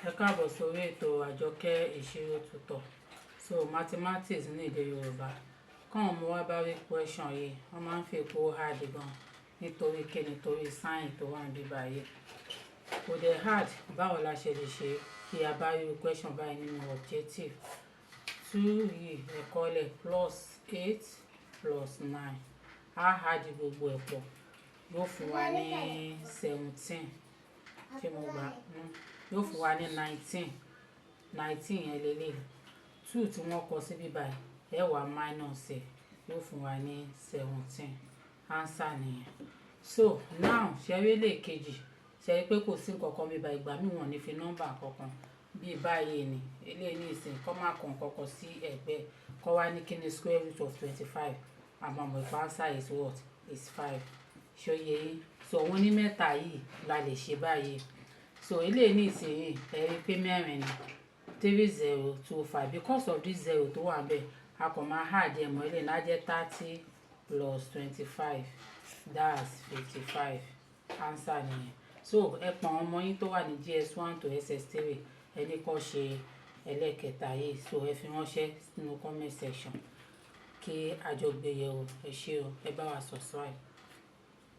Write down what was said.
Ẹ káàbọ̀ sórí ètò Àjọkẹ́ Ìṣirò Tutor. So mathematics ní èdè Yorùbá. Káwọn ọmọ wa bá rí question yìí, wọ́n máa ń fi pé ó hard gan. Nítorí kíni? Torí sign tó wà níbí báyìí. Kò dẹ̀ hard. Báwo la ṣe lè ṣe kí a bá rí question báyìí nínú objective? Two yìí, ẹ kọ́lẹ̀, plus eight plus nine. Á add gbogbo ẹ̀ pọ̀, yóò fún wa ní 17. Ṣé mo gbà? Yóò fún wa ní 19. 19 yẹn lélẹ̀. Two tí wọ́n kọ síbí báyìí, ẹ wá minus ẹ̀, yóò fún wa ní 17. Answer nìyẹn. So now, ṣé rí lẹ́ẹ̀kejì? Ṣé rí pé kò sí nǹkan kan bí báyìí? Ìgbà míì, wọ́n ní fi nọ́mbà kankan bí báyìí ni. Eléyìí ní ìsìn kọ́ máa kọ nǹkan kan sí ẹ̀gbẹ́, kọ́ wá ní kí ni square root of 25. Àmọ́ mọ̀ pé answer is what? Is five. Ṣó yé yín? So òun ní mẹ́ta yìí la lè ṣe báyìí. So eléyìí ní ìsinyìí, ẹ rí pé mẹ́rin ni, 3025. Because of this zero tó wà níbẹ̀, a kàn máa add ẹ̀ mọ́ eléyìí náà, jẹ́ 30 plus 25, that's 55. Answer nìyẹn. So ẹ pọ̀n ọmọ yín tó wà ní JS1 to SS3, ẹ ní kó ṣe ẹlẹ́ẹ̀kẹta yìí. So ẹ fi ránṣẹ́ sínú comment section kí a jọ gbé yẹ̀wò. Ẹ ṣé o, ẹ bá wa subscribe.